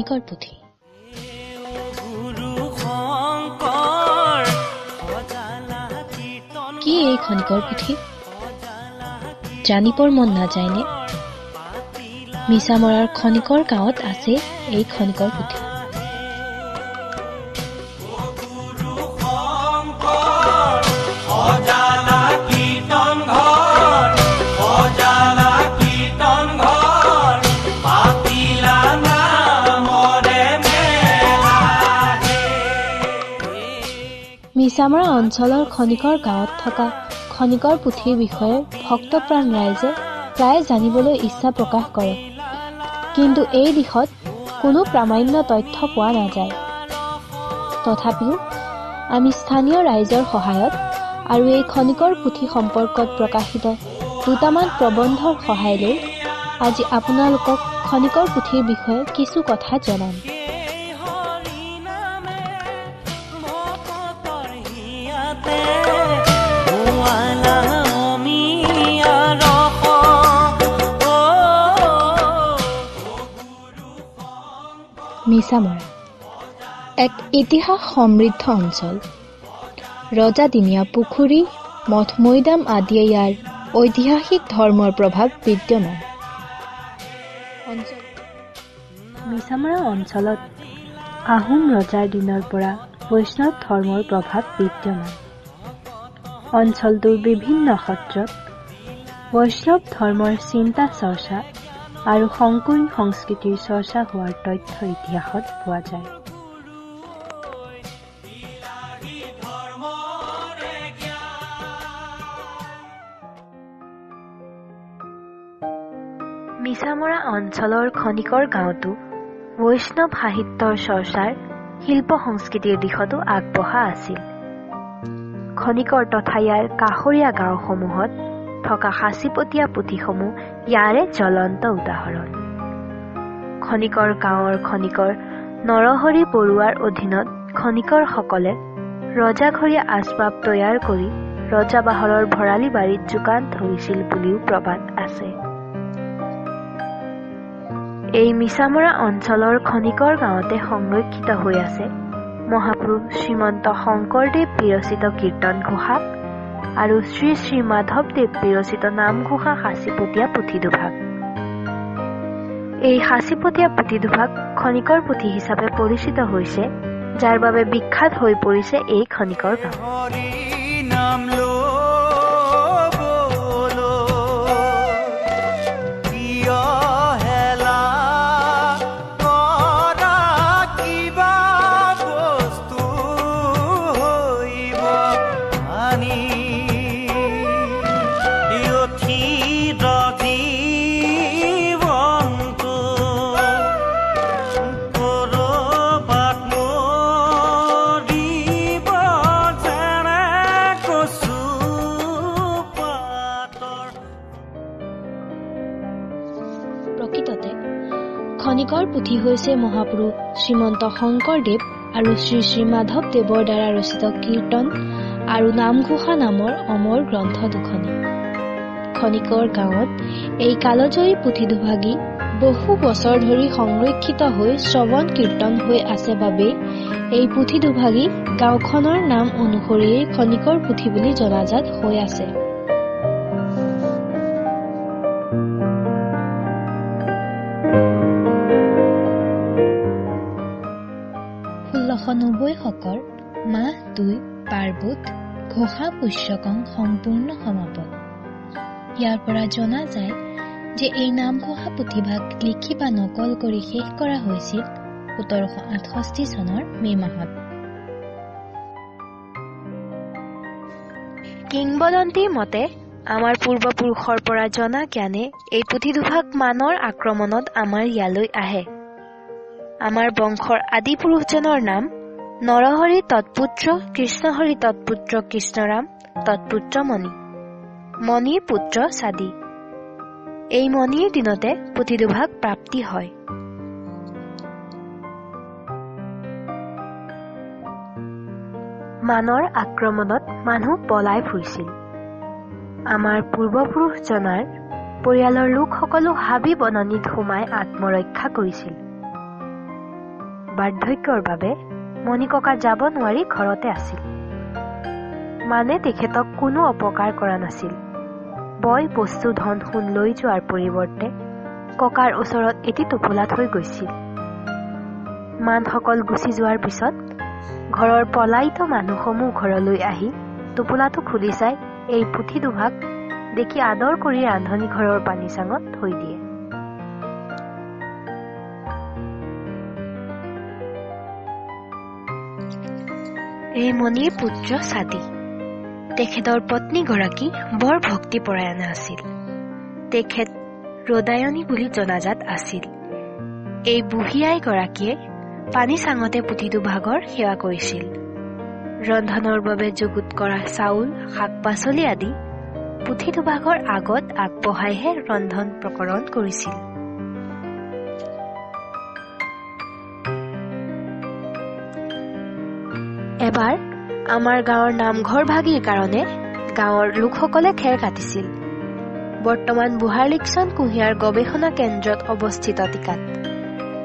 খনিকৰ পুথি। কি এই খনিকৰ পুথি জানিবৰ মন নাযায়নে? মিছামৰাৰ খনিকৰ গাঁৱত আছে এই খনিকৰ পুথি। মিছামৰা অঞ্চলৰ খনিকৰ গাঁৱত থকা খনিকৰ পুথিৰ বিষয়ে ভক্তপ্ৰাণ ৰাইজে প্ৰায়ে জানিবলৈ ইচ্ছা প্ৰকাশ কৰে, কিন্তু এই দিশত কোনো প্ৰামাণ্য তথ্য পোৱা নাযায়। তথাপিও আমি স্থানীয় ৰাইজৰ সহায়ত আৰু এই খনিকৰ পুথি সম্পৰ্কত প্ৰকাশিত দুটামান প্ৰবন্ধৰ সহায় লৈ আজি আপোনালোকক খনিকৰ পুথিৰ বিষয়ে কিছু কথা জনাম। মিছামৰা এক ইতিহাস সমৃদ্ধ অঞ্চল। ৰজাদিনীয়া পুখুৰী, মঠ মৈদাম আদিয়ে ইয়াৰ ঐতিহাসিক ধৰ্মৰ প্ৰভাৱ বিদ্যমান। মিছামৰা অঞ্চলত আহোম ৰজাৰ দিনৰ পৰা বৈষ্ণৱ ধৰ্মৰ প্ৰভাৱ বিদ্যমান। অঞ্চলটোৰ বিভিন্ন সত্ৰত বৈষ্ণৱ ধৰ্মৰ চিন্তা চৰ্চা আৰু শংকৰী সংস্কৃতিৰ চৰ্চা হোৱাৰ তথ্য ইতিহাসত পোৱা যায়। মিছামৰা অঞ্চলৰ খনিকৰ গাঁৱতো বৈষ্ণৱ সাহিত্যৰ চৰ্চাৰ শিল্প সংস্কৃতিৰ দিশতো আগবঢ়া আছিল। খনিকৰ তথা ইয়াৰ কাষৰীয়া গাঁওসমূহত থকা সাঁচিপতীয়া পুথিসমূহ ইয়াৰে জ্বলন্ত উদাহৰণ। খনিকৰ গাঁৱৰ খনিকৰ নৰহৰি বৰুৱাৰ অধীনত খনিকৰসকলে ৰজাঘৰীয়া আচবাব তৈয়াৰ কৰি ৰজাবাহৰৰ ভঁৰালী বাৰীত যোগান ধৰিছিল বুলিও প্ৰবাদ আছে। এই মিছামৰা অঞ্চলৰ খনিকৰ গাঁৱতে সংৰক্ষিত হৈ আছে মহাপুৰুষ শ্ৰীমন্ত শংকৰদেৱ বিৰচিত কীৰ্তন ঘোষা আৰু শ্ৰী শ্ৰী মাধৱদেৱ বিৰচিত নামঘোষা সাঁচিপতীয়া পুথি দুভাগ। এই সাঁচিপতীয়া পুথি দুভাগ খনিকৰ পুথি হিচাপে পৰিচিত হৈছে, যাৰ বাবে বিখ্যাত হৈ পৰিছে এই খনিকৰ গাঁও। প্ৰকৃততে খনিকৰ পুথি হৈছে মহাপুৰুষ শ্ৰীমন্ত শংকৰদেৱ আৰু শ্ৰী শ্ৰী মাধৱদেৱৰ দ্বাৰা ৰচিত কীৰ্তন আৰু নামঘোষা নামৰ অমৰ গ্ৰন্থ দুখনি। খনিকৰ গাঁৱত এই কালজয়ী পুথি দুভাগি বহু বছৰ ধৰি সংৰক্ষিত হৈ শ্ৰৱণ কীৰ্তন হৈ আছে বাবেই এই পুথি দুভাগি গাঁওখনৰ নাম অনুসৰিয়েই খনিকৰ পুথি বুলি জনাজাত হৈ আছে। ষোল্লশ 90 শকৰ মাহ 2 পাৰ্বত ঘোষা পুষ্যকং সম্পূৰ্ণ সমাপত। ইয়াৰ পৰা জনা যায় যে এই নামঘোষা পুথিভাগ লিখি বা নকল কৰি শেষ কৰা হৈছিল 1768 চনৰ মে মাহত। কিংবদন্তিৰ মতে আমাৰ পূৰ্বপুৰুষৰ পৰা জনা জ্ঞানে এই পুথি দুভাগ মানৰ আক্ৰমণত আমাৰ ইয়ালৈ আহে। আমাৰ বংশৰ আদি পুৰুষজনৰ নাম নৰহৰি তৎপুত্ৰ কৃষ্ণহৰি তৎপুত্ৰ কৃষ্ণৰাম তৎপুত্ৰ মণি, মণিৰ পুত্ৰ চাদি। এই মণিৰ দিনতে পুথি দুভাগ প্ৰাপ্তি হয়। মানৰ আক্ৰমণত মানুহ পলাই ফুৰিছিল। আমাৰ পূৰ্বপুৰুষজনাৰ পৰিয়ালৰ লোকসকলো হাবি বননিত সোমাই আত্মৰক্ষা কৰিছিল। বাৰ্ধক্যৰ বাবে মণিককা যাব নোৱাৰি ঘৰতে আছিল। মানে তেখেতক কোনো অপকাৰ কৰা নাছিল। বয় বস্তু ধন সোণ লৈ যোৱাৰ পৰিৱৰ্তে ককাৰ ওচৰত এটি টোপোলা থৈ গৈছিল। মানসকল গুচি যোৱাৰ পিছত ঘৰৰ পলায়িত মানুহসমূহ ঘৰলৈ আহি টোপোলাটো খুলি চাই এই পুথি দুভাগ দেখি আদৰ কৰি ৰান্ধনী ঘৰৰ পানী চাঙত থৈ দিয়ে। এই মণিৰ পুত্ৰ চাদি। তেখেতৰ পত্নীগৰাকী বৰ ভক্তিপৰায়ণা আছিল। তেখেত ৰদায়নী বুলি জনাজাত আছিল। এই বুঢ়ী আইগৰাকীয়ে পানী চাঙতে পুথি দুভাগৰ সেৱা কৰিছিল। ৰন্ধনৰ বাবে যুগুত কৰা চাউল, শাক পাচলি আদি পুথি দুভাগৰ আগত আগবঢ়াইহে ৰন্ধন প্ৰকৰণ কৰিছিল। এবাৰ আমাৰ গাঁৱৰ নামঘৰ ভাগিৰ কাৰণে গাঁৱৰ লোকসকলে খেৰ কাটিছিল। বৰ্তমান বুঢ়ালিকচন কুঁহিয়াৰ গৱেষণা কেন্দ্ৰত অৱস্থিত টিকাত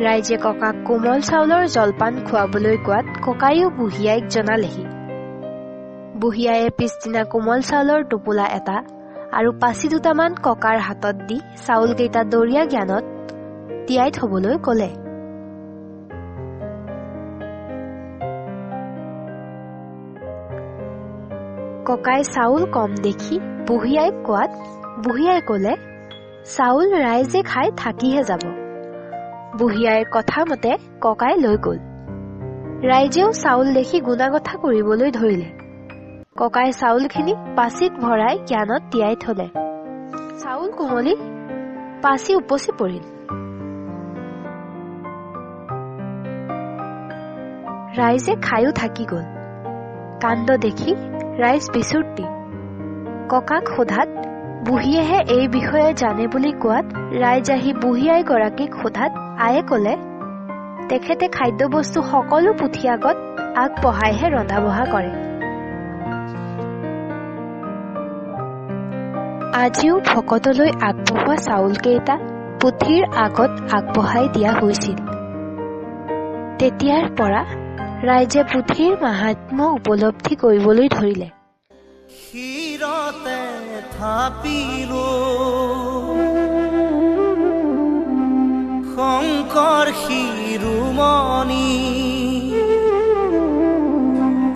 ৰাইজে ককাক কোমল চাউলৰ জলপান খুৱাবলৈ কোৱাত ককায়ো বুঢ়ী আইক জনালেহি। বুঢ়ী আয়ে পিছদিনা কোমল চাউলৰ টোপোলা এটা আৰু পাচি দুটামান ককাৰ হাতত দি চাউলকেইটা দৰিয়া জ্ঞানত তিয়াই থবলৈ ক'লে। ককাই চাউল কম দেখি বুঢ়ী আইক কোৱাত বুঢ়ী আই ক'লে, চাউল ৰাইজে খাই থাকিহে যাব। বুঢ়ী আইৰ কথা মতে ককাই লৈ গ'ল। ৰাইজেও চাউল দেখি গুণাগথা কৰিবলৈ ধৰিলে। ককাই চাউলখিনি পাচিত ভৰাই জ্ঞানত তিয়াই থলে। চাউল কোমলি পাচি উপচি পৰিল। ৰাইজে খায়ো থাকি গ'ল। কাণ্ড দেখি ৰাইজ বিচুৰ্তি। ককাক সোধাত বুঢ়ীয়েহে এই বিষয়ে জানে বুলি কোৱাত ৰাইজ আহি বুঢ়ী আইগৰাকীক সোধাত আয়ে ক'লে, তেখেতে খাদ্যবস্তু সকলো পুথি আগত আগবঢ়াইহে ৰন্ধা বঢ়া কৰে। আজিও ভকতলৈ আগবঢ়োৱা চাউলকেইটা পুথিৰ আগত আগবঢ়াই দিয়া হৈছিল। তেতিয়াৰ পৰা ৰাইজে পুথিৰ মাহাত্ম্য উপলব্ধি কৰিবলৈ ধৰিলে। শংকৰ শিৰোমণি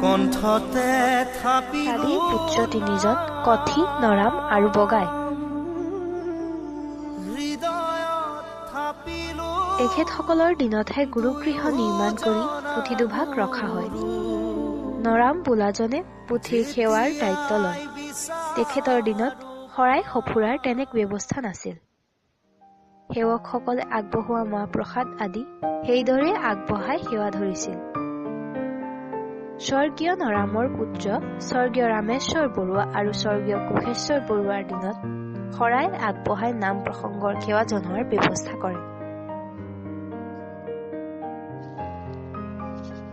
কণ্ঠতে থাপিলো। পুত্ৰ তিনিজন কথি, নৰাম আৰু বগাই। তেখেতসকলৰ দিনতহে গুৰুগৃহ নিৰ্মাণ কৰি পুথি দুভাগ ৰখা হয়। নৰাম বোলাজনে পুথিৰ সেৱাৰ দায়িত্ব লয়। তেখেতৰ দিনত শৰাই সঁফুৰাৰ তেনে ব্যৱস্থা নাছিল। সেৱকসকলে আগবঢ়োৱা মাহ প্ৰসাদ আদি সেইদৰে আগবঢ়াই সেৱা ধৰিছিল। স্বৰ্গীয় নৰামৰ পুত্ৰ স্বৰ্গীয় ৰামেশ্বৰ বৰুৱা আৰু স্বৰ্গীয় কোষেশ্বৰ বৰুৱাৰ দিনত শৰাই আগবঢ়াই নাম প্ৰসংগৰ সেৱা জনোৱাৰ ব্যৱস্থা কৰে।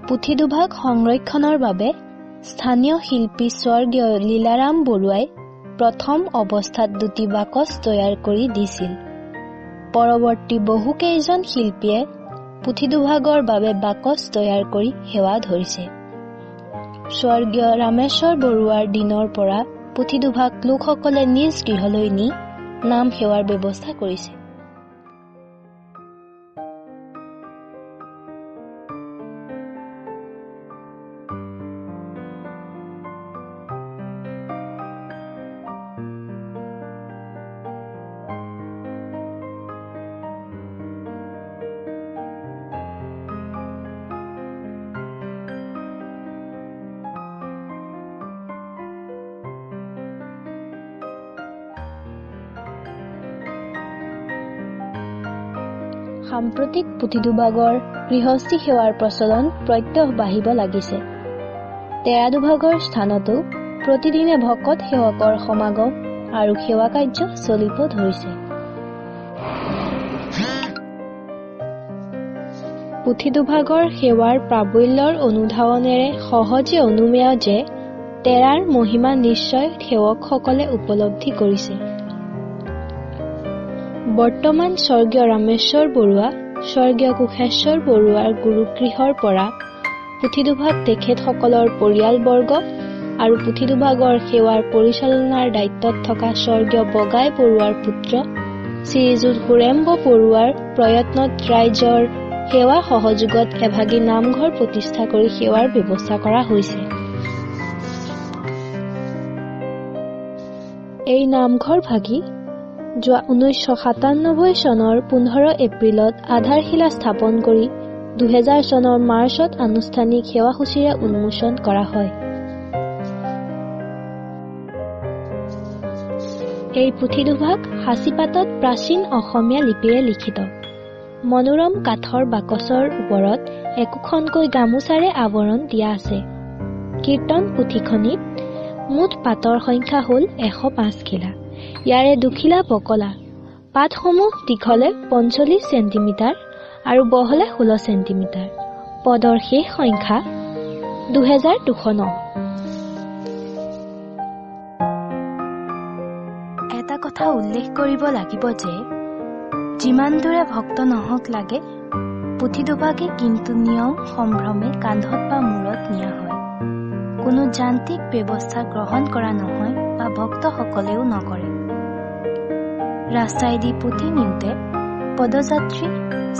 পুথি দুভাগ সংৰক্ষণৰ বাবে স্থানীয় শিল্পী স্বৰ্গীয় লীলাৰাম বৰুৱাই প্ৰথম অৱস্থাত দুটি বাকচ তৈয়াৰ কৰি দিছিল। পৰৱৰ্তী বহুকেইজন শিল্পীয়ে পুথি দুভাগৰ বাবে বাকচ তৈয়াৰ কৰি সেৱা ধৰিছে। স্বৰ্গীয় ৰামেশ্বৰ বৰুৱাৰ দিনৰ পৰা পুথি দুভাগ লোকসকলে নিজ গৃহলৈ নি নাম সেৱাৰ ব্যৱস্থা কৰিছে। সাম্প্ৰতিক পুথি দুভাগৰ গৃহস্থী সেৱাৰ প্ৰচলন প্ৰত্যহ বাঢ়িব লাগিছে। তেৰা দুভাগৰ স্থানতো প্ৰতিদিনে ভকত সেৱকৰ সমাগম আৰু সেৱা কাৰ্য চলিব ধৰিছে। পুথি দুভাগৰ সেৱাৰ প্ৰাবল্যৰ অনুধাৱনেৰে সহজে অনুমেয় যে তেৰাৰ মহিমা নিশ্চয় সেৱকসকলে উপলব্ধি কৰিছে। বৰ্তমান স্বৰ্গীয় ৰামেশ্বৰ বৰুৱা, স্বৰ্গীয় কোষেশ্বৰ বৰুৱাৰ গুৰুগৃহৰ পৰা পুথি দুভাগ তেখেতসকলৰ পৰিয়ালবৰ্গ আৰু পুথি দুভাগৰ সেৱাৰ পৰিচালনাৰ দায়িত্বত থকা স্বৰ্গীয় বগাই বৰুৱাৰ পুত্ৰ শ্ৰীযুত সুৰেম্ব বৰুৱাৰ প্ৰয়ত্নত ৰাইজৰ সেৱা সহযোগত এভাগি নামঘৰ প্ৰতিষ্ঠা কৰি সেৱাৰ ব্যৱস্থা কৰা হৈছে। এই নামঘৰ ভাগি যোৱা 1997 চনৰ 15 এপ্ৰিলত আধাৰশিলা স্থাপন কৰি 2000 চনৰ মাৰ্চত আনুষ্ঠানিক সেৱাসূচীৰে উন্মোচন কৰা হয়। এই পুথি দুভাগ সাঁচিপাতত প্ৰাচীন অসমীয়া লিপিৰে লিখিত। মনোৰম কাঠৰ বাকচৰ ওপৰত একোখনকৈ গামোচাৰে আৱৰণ দিয়া আছে। কীৰ্তন পুথিখনিত মুঠ পাতৰ সংখ্যা হ'ল 105 খিলা। ইয়াৰে দুখিলা বকলা। পাতসমূহ দীঘলে 45 চেণ্টিমিটাৰ আৰু বহলে 16 চেণ্টিমিটাৰ। পদৰ শেষ সংখ্যা 2209। এটা কথা উল্লেখ কৰিব লাগিব যে যিমান দূৰে ভক্ত নহওক লাগে, পুথি দুভাগে কিন্তু নিয়ম সম্ভ্ৰমে কান্ধত বা মূৰত নিয়া হয়। কোনো যান্ত্ৰিক ব্যৱস্থা গ্ৰহণ কৰা নহয় বা ভক্তসকলেও নকৰে। ৰাস্তাইদি পুথি নিওঁতে পদযাত্ৰী,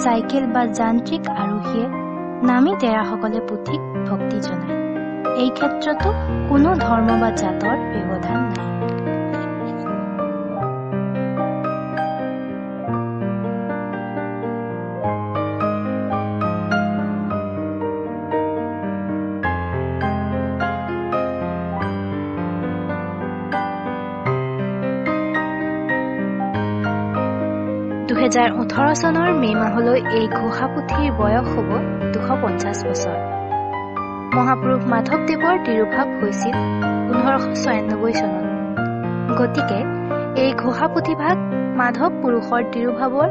চাইকেল বা যান্ত্ৰিক আৰোহীয়ে নামি তেৰাসকলে পুথিক ভক্তি জনায়। এই ক্ষেত্ৰতো কোনো ধৰ্ম বা জাতৰ ব্যৱধান নাই। 2018 চনৰ মে মাহলৈ এই ঘোষা পুথিৰ বয়স হ'ব 250 বছৰ। মহাপুৰুষ মাধৱদেৱৰ তিৰোভাৱ হৈছিল 1596 চনত। গতিকে এই ঘোষা পুথিভাগ মাধৱ পুৰুষৰ তিৰোভাৱৰ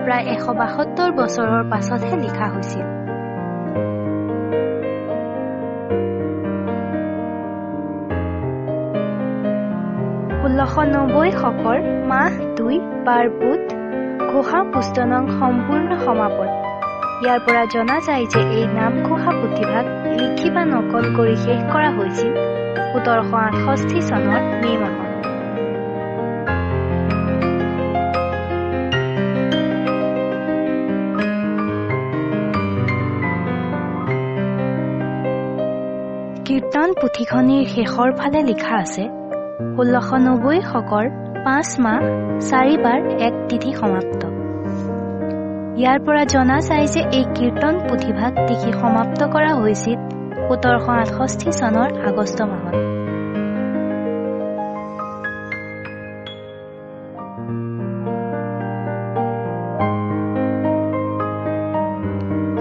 প্ৰায় 172 বছৰৰ পাছতহে লিখা হৈছিল। 1690 শকৰ মাহ 2 বাৰ বুধ ঘোষা পুস্তনং সম্পূৰ্ণ সমাপত। ইয়াৰ পৰা জনা যায় যে এই নামঘোষা পুথিভাগ লিখি বা নকল কৰি শেষ কৰা হৈছিল 1768 চনৰ মে মাহত। কীৰ্তন পুথিখনিৰ শেষৰ ফালে লিখা আছে 1690 শকৰ 5 মাহ 4 বাৰ 1 তিথি সমাপ্ত। ইয়াৰ পৰা জনা যায় যে এই কীৰ্তন পুথিভাগ লিখি সমাপ্ত কৰা হৈছিল 1768 চনৰ আগষ্ট মাহত।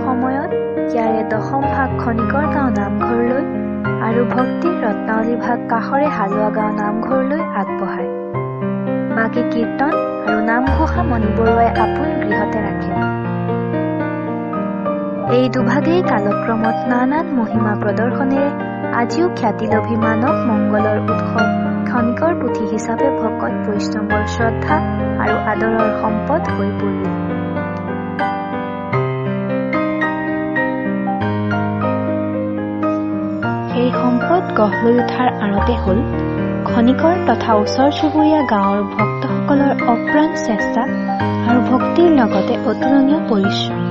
সময়ত ইয়াৰে দশম ভাগ খনিকৰ গাঁও নামঘৰলৈ আৰু ভক্তিৰ ৰত্নাৱলী ভাগ কাষৰে হালোৱা গাঁও নামঘৰলৈ আগবঢ়ায়। বাকী কীৰ্তন আৰু নামঘোষা মণি বৰুৱাই আপোন গৃহতে ৰাখে। এই দুভাগেই কালক্ৰমত নানান মহিমা প্ৰদৰ্শনেৰে আজিও খ্যাতি লভি মানৱ মংগলৰ উৎস খনিকৰ পুথি হিচাপে ভকত বৈষ্ণৱৰ শ্ৰদ্ধা আৰু আদৰৰ সম্পদ হৈ পৰিল। এই সম্পদ গঢ় লৈ উঠাৰ আঁৰতে হ'ল খনিকৰ তথা ওচৰ চুবুৰীয়া গাঁৱৰ ভক্তসকলৰ অপ্ৰাণ চেষ্টা আৰু ভক্তিৰ লগতে অতুলনীয় পৰিশ্ৰম।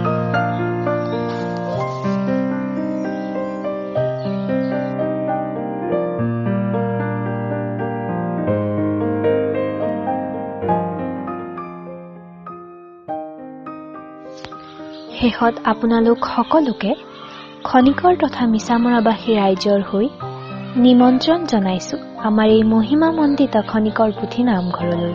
শেষত আপোনালোক সকলোকে খনিকৰ তথা মিছামৰাবাসী ৰাইজৰ হৈ নিমন্ত্ৰণ জনাইছো আমাৰ এই মহিমামণ্ডিত খনিকৰ পুথি নামঘৰলৈ।